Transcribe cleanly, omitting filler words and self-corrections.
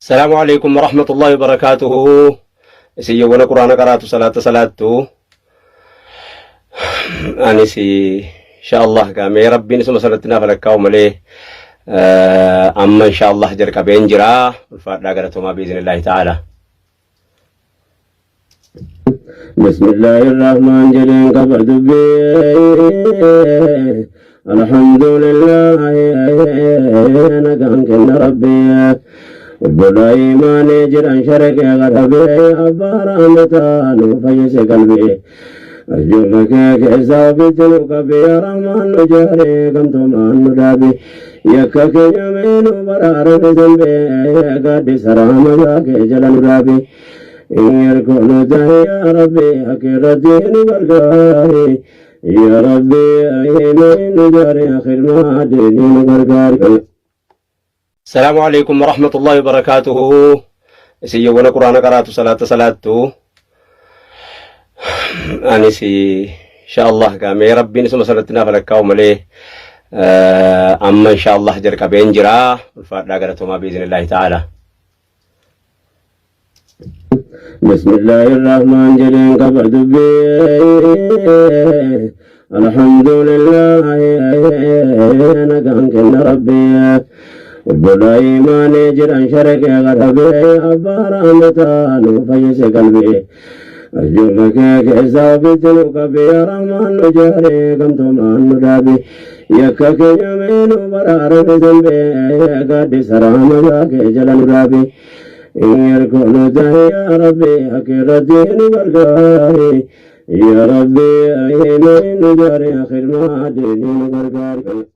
Salaamu alaikum warahmatullahi wabarakaatuhu. Isin yawwana Quraana qaraatu salaata salaattu. Anis insha Allah gaamee Rabbiin isuma sanatti naaf lakkaa'u malee amma insha Allah jalqabeen jira. Ulfaadhaa galatoomaa biiznillaahi ta'ala. بسم الله الرحمن jedheen qaba dubbii. الحمد لله nagaan kenna Rabbii. Obbolaa imaanii jiran sharqee garabee, abbaa rahmataa nu fayyise qalbii. Arjuma kee keessaa ofitti nu qabi, yaa Rahmaan, nu jaaree gamtoomaan nu dhaabi. Yakka keenya mee nu baraarame zambee, gaaddisa rahmataa kee jala nu dhaabi. Yerkoo ta'e, yaa Rabbi, akirratti nu gargaari. Yaa Rabbi, nu jaari, khidmaa diinii nu gargaari. Salaamu alaikum warahmatullahi wabarakaatuhu. Isin yawwana Quraana qaraatu salaata salaattu. Anis insha Allah gaamee Rabbiin isuma sanatti naaf lakkaa'u malee amma insha Allah jalqabeen jira. Ulfaadhaa galatoomaa biiznillaahi ta'ala. بسم الله الرحمن jedheen qaba dubbii. الحمد لله nagaan kenna Rabbii. Obbolaa imaanii jiran sharqee garabee, abbaa rahmataa nu fayyise qalbii. Arjuma kee keessaa ofitti nu qabi, yaa Rahmaan, nu jaaree gamtoomaan nu dhaabi. Yakka keenya mee nu baraarame zambee, gaaddisa rahmataa kee jala nu dhaabi. Yerkoo nu ta'e, yaa Rabbi, akirratti nu gargaari. Yaa Rabbi, nu jaari, khidmaa diinii nu gargaari.